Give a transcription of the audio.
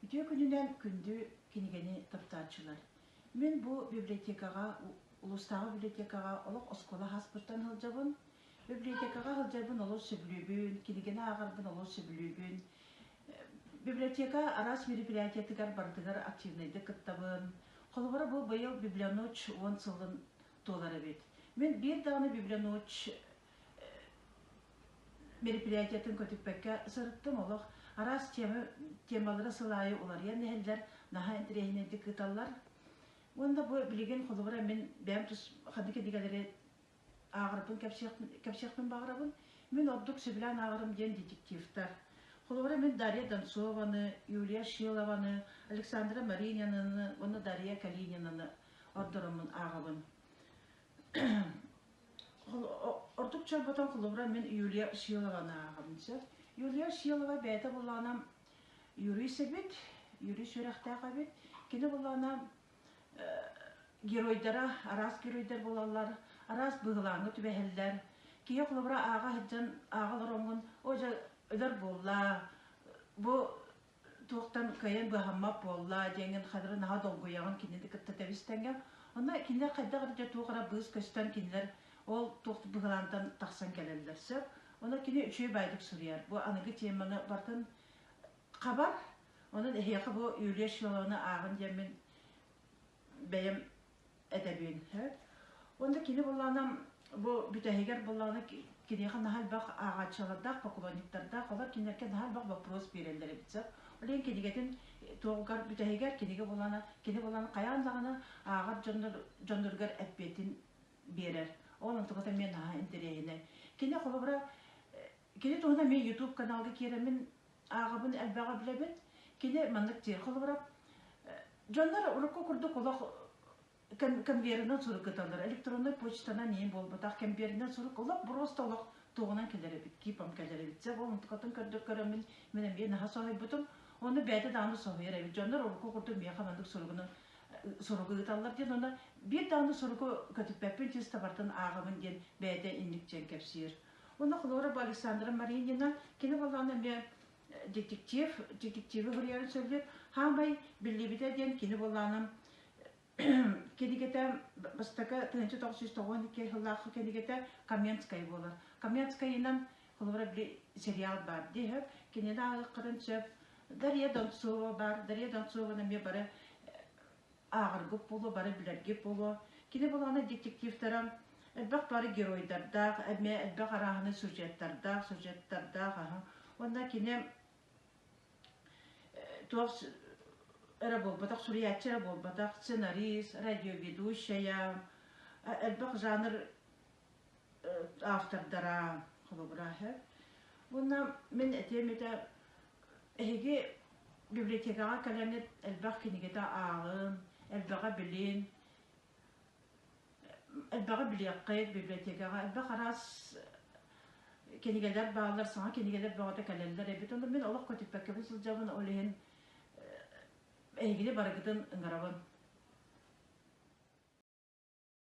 Үтүө күнүнэн күндү кинигэни таптааччылар! Мин бу библиотекаҕа, улуустааҕы библиотекаҕа олох оскуола ааспыттан сылдьабын. Библиотекаҕа сылдьарбын олус сөбүлүүбүн, кинигэни ааҕарбын олус сөбүлүүбүн. Библиотека араас мероприятиятыгар барытыгар активнайдык кыттабын. Холобура, бу быйыл Библионочь 10 сылын туолар эбит. Мин биир даҕаны Библионочь мероприятиятын көтүппэккэ сырыттым. Олох араас тема, темалара сыл аайы уларыйан иһэллэр, наһаа интэриэһинэйдик ыыталлар. Уонна бу билигин холобура мин бэйэм тус ханнык кинигэлэри ааҕарбын кэпсиэхпин баҕарабын. Мин ордук сөбүлээн ааҕарым диэн детективтар. Холобура мин Дарья Донцованы, Юлия Шилованы, Александра Марининаны уонна Дарья Калининаны ордороммун ааҕабын. Ордук чорботон холобура мин Юлия Шилованы ааҕабын сөп. Юлия Шилова бэйэтэ буллаҕына юрист эбит, юрист үөрэхтээх эбит. Кини буллаҕына геройдара араас геройдар буолаллар, араас быһылааҥҥа түбэһэллэр. Киһи холобура ааҕа сылдьан ааҕа олороҥҥун, о дьэ өлөр буолла, бу туохтан кыайан быһаммат буолла диэҥҥин хадары наһаа долгуйаҕын кинини кытта тэбис-тэҥҥэ. Онно кинилэр хайдах эрэ дьэ туох эрэ быыс көстөн кинилэр ол туох быһылаантан тахсан кэлэллэр сөп. Онно кини үчүгэй баайдык суруйар. Бу аныгы теманы барытын хабар. Онон эһиэхэ бу Юлия Шилованы ааҕын диэммин бэйэм этэбин. Уонна кини буоллаҕына бу бүтэһигэр буоллаҕына киниэхэ наһаа элбэх ааҕааччылардаах, поклонниктардаах, олор кинилэргэ наһаа элбэх вопрос биэрэллэр эбит сөп. Ол иһин кинигэтин туоҕугар бүтэһигэр кинигэ буоллаҕына кини буоллаҕына хайаан даҕаны ааҕар дьоннор дьонноругар эппиэтин биэрэр. Ол онтуката эмиэ наһаа интэриэһинэй. Кини холобура кини туһунан эмиэ YouTube каналга киирэммин ааҕабын элбэҕи билэбин. Кини маннык диир холобура дьоннор урукку курдук олох конверинэн сурук ыталлар электроннай почтанан иин буолбатах кэмбиэринэн сурук олох просто олох туоҕунан кэлэр эбит кипом кэлэр эбит сэ ол онтукатын көрдөр көрөммүн мин эмиэ наһаа соһуйбутум ону бэйэтэ даҕаны соһуйар эбит дьоннор урукку курдук миэхэ маннык суругунан суругу ыыталлар диэн онно биир даҕаны суругу көтүппэппин чисто бартын ааҕабын диэн бэйэтэ инник диэн кэпсиир Уонна холобура бу Александра Маринина кини буоллаҕына эмиэ детектив, детективи суруйарын сөбүлүүр. Хаамай биллибитэ диэн кини буоллаҕына кинигэтэ бастакы 1992 сыллаахы кинигэтэ Каменская буолар. Каменскайынан холобура били сериал баар дии сөп. Кинини ааҕыаххытын сөп. Дарья Донцова баар. Дарья Донцованы эмиэ бары ааҕаргыт буолуо, бары билэргит буолуо. Кини буоллаҕына детективтара элбэх бары геройдардаах, эмиэ элбэх арааһынай сюжеттардаах, сюжеттардаах аһа. Уонна кини туох эрэ буолбатах, суруйааччы эрэ буолбатах, сценарист, радиоведущая, элбэх жанр автордара холобура Уонна мин этиэм этэ Эһиги библиотекаҕа кэлэҥҥит элбэх кинигэтэ ааҕыҥ, элбэҕи билин, элбэҕи билиэххит библиотекаҕа элбэх араас кинигэлэр бааллар, саҥа кинигэлэр бөҕөтө кэлэллэр эбит. Ону мин олох көтүппэккэбин сылдьабын, ол иһин эһигини барыгытын ыҥырабын.